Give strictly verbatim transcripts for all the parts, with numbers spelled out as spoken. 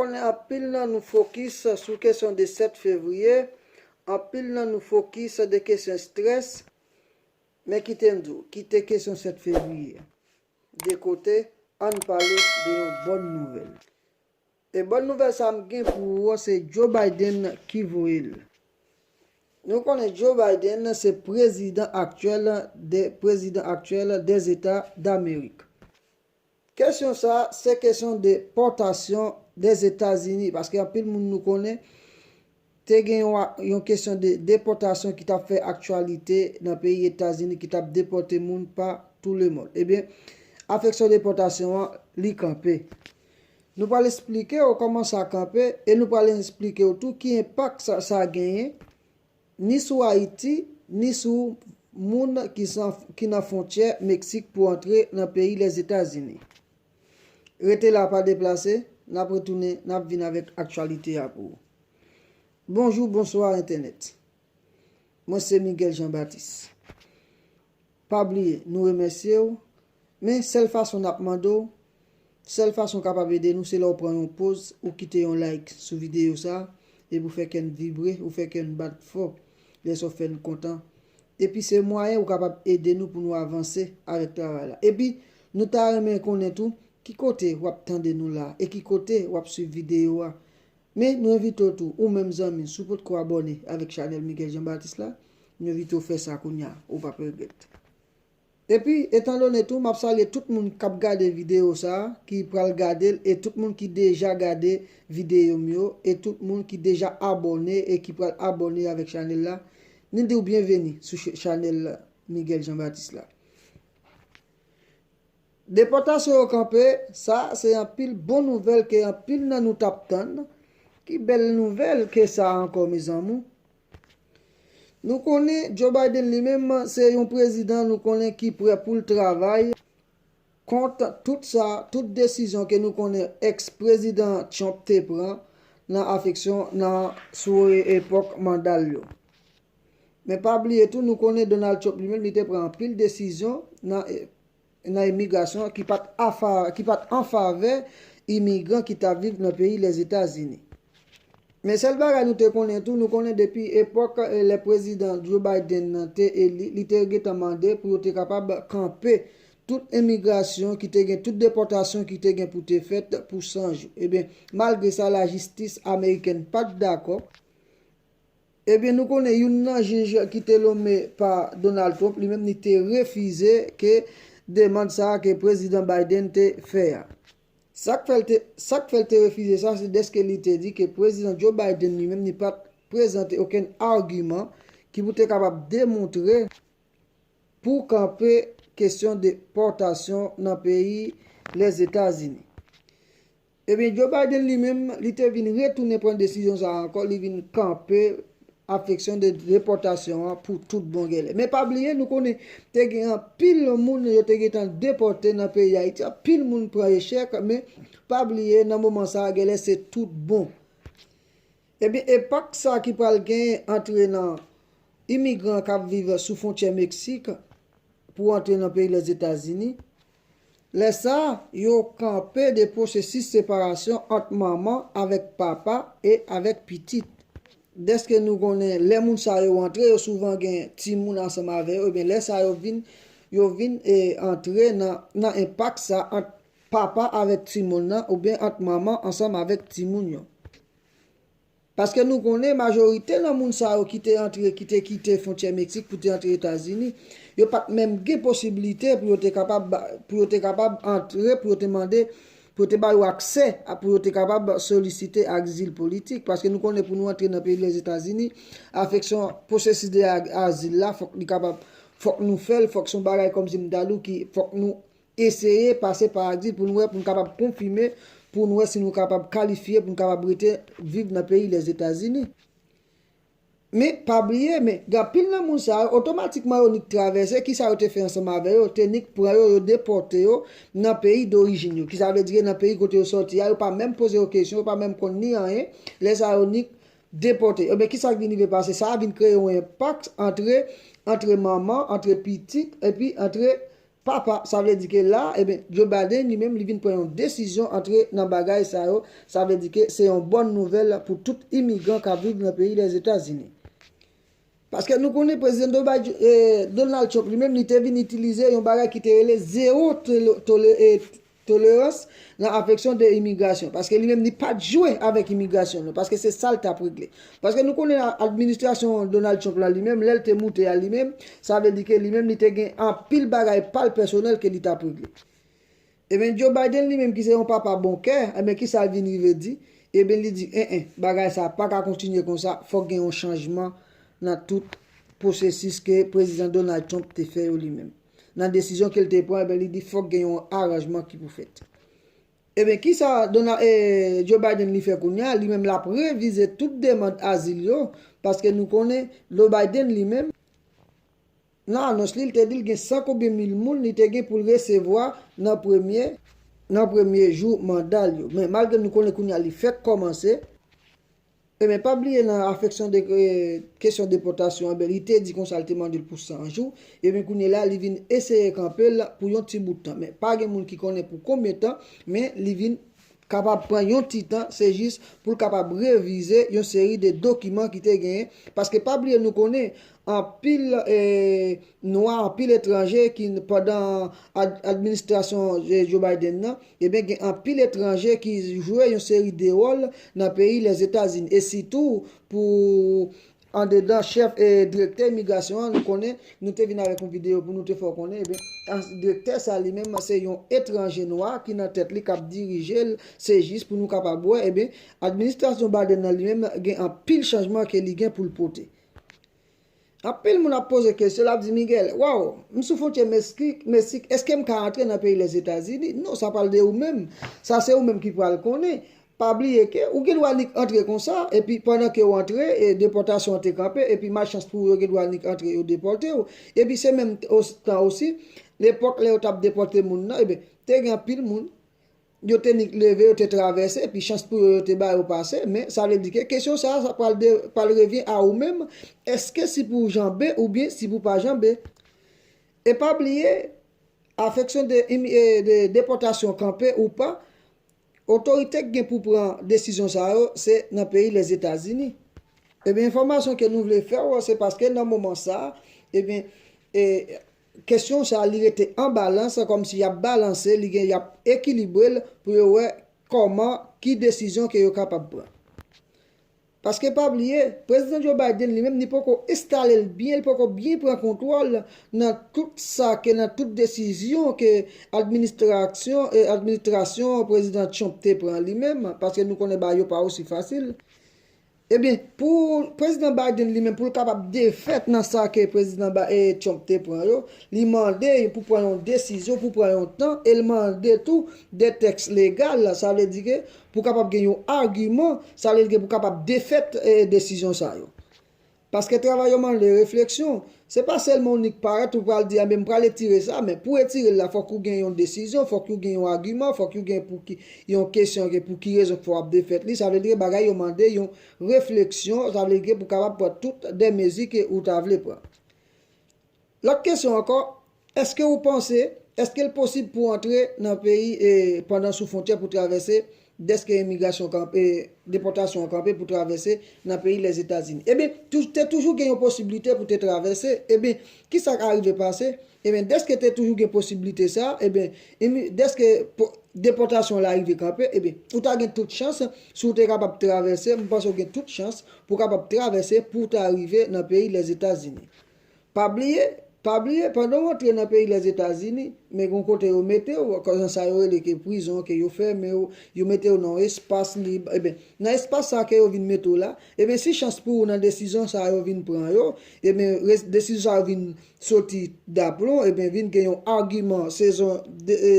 Konnen anpil nan nou fokis sou kesyon de sèt fevriye, anpil nan nou fokis de kesyon estrès, men kite m di w, kite kesyon sèt fevriye de kote, ann pale de yon bòn nouvèl. E bòn nouvèl sa m gen pou ou an, se Joe Biden ki voye l. Nou konnen Joe Biden se prezidan aktyèl de, prezidan aktyèl dèzeta damerik. Kesyon sa, se kesyon depòtasyon dèzetazini, paske anpil moun nou konnen te gen yon, yon kesyon de depòtasyon ki t ap fè aktyalite nan peyi Etazini, ki t ap depòte moun pa tou le mond. Ebyen, afeksyon depòtasyon an, li kanpe. Nou pral esplike w kòman sa kanpe e nou pral esplike w tou ki enpak sa, sa genyen ni sou Ayiti, ni sou moun ki san, ki nan fwontyè Meksik pou antre nan peyi Lèzetazini. Rete la, pa deplase, n ap retounen, n ap vin avèk aktyalite a pou ou. Bonjou, bonswa entènèt. Mwen se Miguel Jean Baptiste. Pa bliye, nou remèsye w, men sèl fason n ap mande w, sèl fason w kapab ede nou, se lè w pran yon poz, ou kite yon like sou videyo sa, epi w fè kè n vibre, ou fè kè n bat fò. Lè sa w fè n kontan. Epi se mwayen ou kapab ede nou pou nou avanse avèk travay la. Epi, nou ta renmen konnen tou, ki kote w ap tande nou la, e ki kote w ap swiv videyo a. Men, nou envite w tou, ou menm zanmi, si w potko abòne avèk chanèl Miguel Jean Baptiste la, nou envite w fè sa kounye a, ou p ap regrèt. Epi, etandone tou, m ap salye tout moun k ap gade videyo sa a, ki pral gade l, e tout moun ki deja gade videyo m yo, e tout moun ki deja abòne e ki pral abòne avèk chanèl la. Nou di w byenveni sou ch-, chanèl Miguel Jean Baptiste la. Depòtasyon yo kanpe, sa se anpil bon nouvèl ke anpil nan nou t ap tann. Ki bèl nouvèl ke sa ankò, mezanmi? Nou konnen Joe Biden li menm se yon prezidan nou konnen ki prè pou l travay kont tout sa, tout desizyon ke nou konnen èks prezidan Trump te pran nan afeksyon, nan sou epòk manda l yo. Men pa bliye tou, nou konnen Donald Trump li menm li te pran anpil desizyon nan nan imigrasyon ki pa t afa-, ki pa t an favè imigran ki t ap viv nan peyi Lèzetazini. Men sèl bagay nou te konnen tou, nou konnen depi epòk, eh, lè prezidan Joe Biden nan te eli, li te gentan mande pou yo te kapab kanpe tout imigrasyon ki te gen, tout depòtasyon ki te gen pou te fèt pou san jou. Ebyen, malgre sa, lajistis amerikèn pa t dakò. Ebyen, nou konnen youn nan jij ki te nome pa Donald Trump, li menm li te refize ke demann sa a ke prezidan Biden te fè a. Sa k fè l te, sa k fè l te refize sa, se dèske li te di ke prezidan Joe Biden li menm li pa t prezante okenn agiman ki pou te kapab demontre pou kanpe kesyon depòtasyon nan peyi Lèzetazini. Ebyen, Joe Biden li menm, li te vin retounen pran desizyon sa a ankò, li vin kanpe afeksyon de depòtasyon an pou tout bon gèlè. Men pa bliye, nou konnen te gen anpil moun yo te gentan depòte nan peyi Ayiti, anpil moun pran echèk, men pa bliye, nan moman sa a, gèlè se tout bon. Ebyen, enpak sa ki pral gen antre nan imigran k ap viv sou fwontyè Meksik pou antre nan peyi Lèzetazini, lè sa a, yo kanpe de pwosesis separasyon ant manman avèk papa e avèk pitit. Dèske nou konnen, lè moun sa yo antre, yo souvan gen timoun ansanm avè yo, ebyen, lè sa a, yo vin, yo vin, e, antre nan, nan enpak sa ant papa avèk timoun nan, oubyen ant manman ansanm avèk timoun yo. Paske nou konnen majorite nan moun sa yo ki te antre, ki te kite fwontyè Meksik pou te antre Etazini, yo pa t menm gen posiblite pou yo te kapab, pou yo te kapab antre, pou yo te mande, pou yo te ba yo aksè, a, pou yo te kapab solisite azil politik. Paske nou konnen pou nou antre nan peyi Lèzetazini, afeksyon pwosesis de a-, azil la, fòk li kapab, fòk nou fè l, fòk se yon bagay kòmsi m ta di w ki fòk nou eseye pase pa azil pou nou wè, pou nou kapab konfime, pou nou wè si nou kapab kalifye, pou nou kapab rete viv nan peyi Lèzetazini. Men, pa bliye, men, gen anpil nan moun sa yo, otomatikman yo nik travèse, kisa yo te fè ansanm avè yo, te nik pran yo, yo depòte yo nan peyi dorijin yo, ki sa vle di ke nan peyi kote yo sòti a, yo pa menm poze yo kesyon, yo pa menm konn ni anyen, lè sa yo nik depòte. Ebyen, kisa k vin rive pase? Sa a vin kreye yon enpak antre, antre manman, antre pitit, epi antre papa, sa vle di ke la, ebyen, Joe Biden li menm, li vin pran yon desizyon antre nan bagay sa yo. Sa vle di ke se yon bòn nouvèl pou tout imigran k ap viv nan peyi Lèzetazini. Paske nou konnen prezidan Donald Trump li menm, li te vin itilize yon bagay ki te rele zewo tolerans nan afeksyon de imigrasyon. Paske li menm, li pa t jwe avèk imigrasyon, non. Paske se sa l t ap regle. Paske nou konnen administrasyon Donald Trump la li menm, lè l te moute a li menm, sa vle di ke li menm, li te gen anpil bagay pa l pèsonèl ke li t ap regle. Ebyen, Joe Biden li menm ki se yon papa bon kè, ebyen, ki sa l vin rive di? Ebyen, li di, en, en, bagay sa pa ka kontinye konsa, fòk gen yon chanjman nan tout pwosesis ke prezidan Donald Trump te fè yo li menm. Nan desizyon ke l te pran, ebyen, li di fòk gen yon aranjman ki pou fèt. Ebyen, ki sa Donald, eh, Joe Biden li fè kounye a? Li menm l ap revize tout demann azil yo, paske nou konnen Joe Biden li menm, nan anons li, li te di l gen san konbyen mil moun li te gen pou l resevwa nan premye, nan premye jou manda l yo. Men malgre nou konnen kounye a li fèk kòmanse, ebyen, pa bliye nan afeksyon de, eh, kesyon depòtasyon, ebyen, li te di konsa, li te mande l pou san jou. Ebyen, kounye la, li vin eseye kanpe l pou yon ti bout tan. Men pa gen moun ki konnen pou konbyen tan, men li vin kapab pran yon ti tan, se jis pou l kapab revize yon seri de dokiman ki te genyen. Paske pa bliye, nou konnen anpil, eh, nwa, anpil etranje ki pandan ad-, administrasyon, eh, Joe Biden nan, ebyen, gen anpil etranje ki jwe yon seri de wòl nan peyi Lèzetazini. E sitou pou andedan chèf, eh, direktè imigrasyon an, nou konnen, nou te vin avèk yon videyo pou nou te fè w konnen, ebyen, direktè sa li menm, se yon etranje nwa ki nan tèt li k ap dirije l, se jis pou nou kapab wè, ebyen, administrasyon Biden nan li menm gen anpil chanjman ke li gen pou l pote. Anpil moun ap poze kesyon, l ap di, Miguel, waw, m sou fwontyè Meksik, Meksik, èske m ka antre nan peyi Lèzetazini? Non, sa pral de ou menm. Sa se ou menm ki pral konnen. Pa bliye ke ou gen dwa nik antre konsa, epi pandan ke w antre, e depòtasyon an te kanpe, epi malchans pou ou, yo gen dwa nik antre, yo depòte w. Epi se menm tan osi, lepòk lè yo t ap depòte moun nan, ebyen, te gen anpil moun, yo te nik leve, yo te travèse, epi chans pou yo, yo te ba yo pase, men sa vle di ke kesyon sa, sa pral de, pral revyen a ou menm, èske si pou w janbe oubyen si pou w pa janbe. E pa bliye, afeksyon de, de depòtasyon kanpe ou pa, otorite k gen pou pran desizyon sa yo, se nan peyi Lèzetazini. Ebyen, enfòmasyon ke nou vle fè w, se paske nan moman sa, ebyen, e, kesyon sa, li rete an balans, kòmsi y ap balanse, li gen, y ap ekilibre l pou yo wè kòman, ki desizyon ke yo kapab pran. Paske pa bliye, prezidan Joe Biden li menm, li poko enstale l byen, li poko byen pran kontwòl nan tout sa ke, nan tout desizyon ke administrasyon, e administrasyon prezidan Trump te pran li menm, paske nou konnen bagay yo pa osi fasil. Ebyen, pou prezidan Biden li menm, pou l kapab defèt nan sa ke prezidan Ba-, e, Trump te pran yo, li mande pou pran yon desizyon, pou pran yon tan, e l mande tou de tèks legal, sa vle di ke pou kapab gen yon agiman, sa vle di ke pou kapab defèt, e, desizyon sa yo. Paske travay yo mande refleksyon. Se pa sèlman ou nik parèt ou pral di, "Enben, m pral etire sa," men pou etire l la, fòk ou gen yon desizyon, fòk ou gen yon agiman, fòk ou gen pou ki, yon kesyon ke pou ki rezon k fè w ap defèt li. Sa vle di ke bagay yo mande yon refleksyon, sa vle di ke pou kapab pran tout de mezi ke ou ta vle pran. Lòt kesyon ankò, èske ou panse, èske l posib pou antre nan peyi, e, pandan sou fwontyè pou travèse, dèske imigrasyon kanpe, depòtasyon an kanpe pou travèse nan peyi Lèzetazini? Ebyen, tou-, te toujou gen yon posiblite pou te travèse. Ebyen, ki sa k arive pase? Ebyen, dèske te toujou gen posiblite sa, ebyen, imi-, dèske po-, depòtasyon la rive kanpe, ebyen, ou ta gen tout chans, si w te kapab travèse, m panse w gen tout chans pou w kapab travèse pou w ta rive nan peyi Lèzetazini. Pa bliye, pa bliye, pandan w antre nan peyi Lèzetazini, men gon kote yo mete w, kon sa yo rele ke prizon, ke yo fèmen w, yo mete w nan yon espas lib. Ebyen, nan espas sa ke yo vin mete w la, ebyen, si chans pou ou nan desizyon sa yo vin pran yo, ebyen, res-, desizyon sa yo vin soti daplon, ebyen, vin gen yon agiman, se son de, e,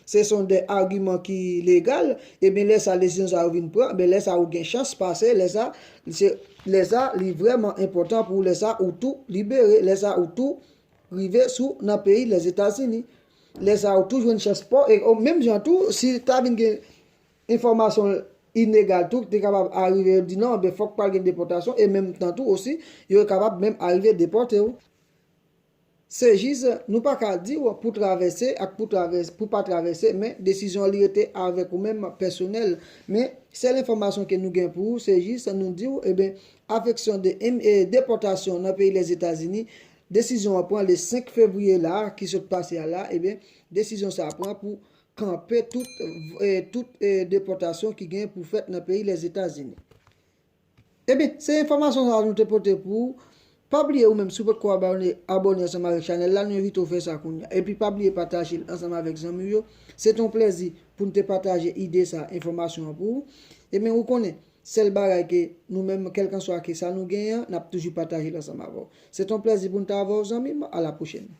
se son de agiman ki legal, ebyen, lè sa desizyon sa yo vin pran, ebyen, lè sa ou gen chans pase, lè sa, se, lè sa, li vrèman enpòtan pou lè sa ou tou libere, lè sa ou tou rive sou nan peyi Lèzetazini. Lè sa ou tou jwenn chans pa w, e o menm jan tou, si ta vin gen enfòmasyon inegal tou, ki te kapab arive, yo di non, ben fòk pral gen depòtasyon, e menm tan tou osi, yo kapab menm arive depòte w. Se jis, nou pa ka di w pou travèse ak pou travèse, pou pa travèse, men desizyon li rete avèk ou menm pèsonèl. Men sèl enfòmasyon ke nou gen pou ou, se jis nou di w, eben, afeksyon de, e, depòtasyon nan peyi Lèzetazini, desizyon an pran le senk fevriye la, ki sot pase a la, eben, desizyon sa a pran pou kanpe tout, e, tout, e, depòtasyon ki gen pou fèt nan peyi Lèzetazini. Ebyen, se enfòmasyon sa a nou te pote pou ou. Pa bliye ou menm, si w potko abòne, abòne ansanm avèk chanèl la, nou envite w fè sa kounye a. Epi pa bliye pataje l ansanm avèk zanmi w yo. Se te yon plèzi pou n te pataje ide sa, enfòmasyon an pou ou. Ebyen, ou konnen, sèl bagay ke nou menm, kèlkanswa ke sa nou genyen an, n ap toujou pataje l ansanm avè w. Se te yon plèzi pou n te avè w, zanmi m. A la pwochèn.